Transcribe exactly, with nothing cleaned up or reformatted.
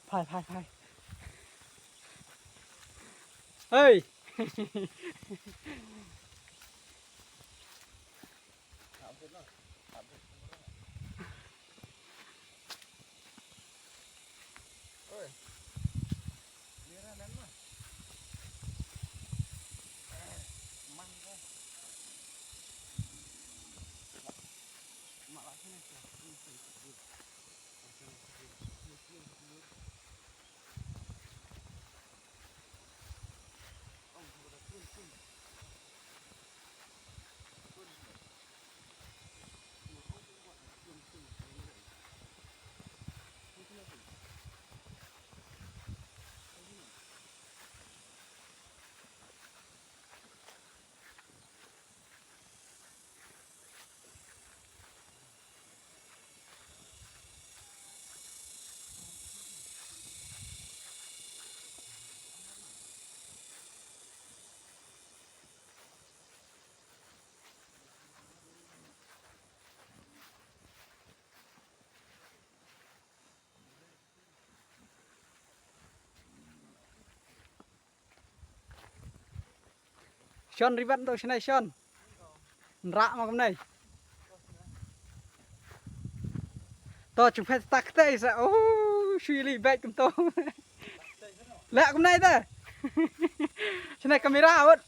Phai, phai, phai. Hey. Shon ribat to shnai shon. Nra ma kumnai. To chung phet tak te sa. Oh, shui li bek kum to. La kumnai ta. Shnai kamera awat.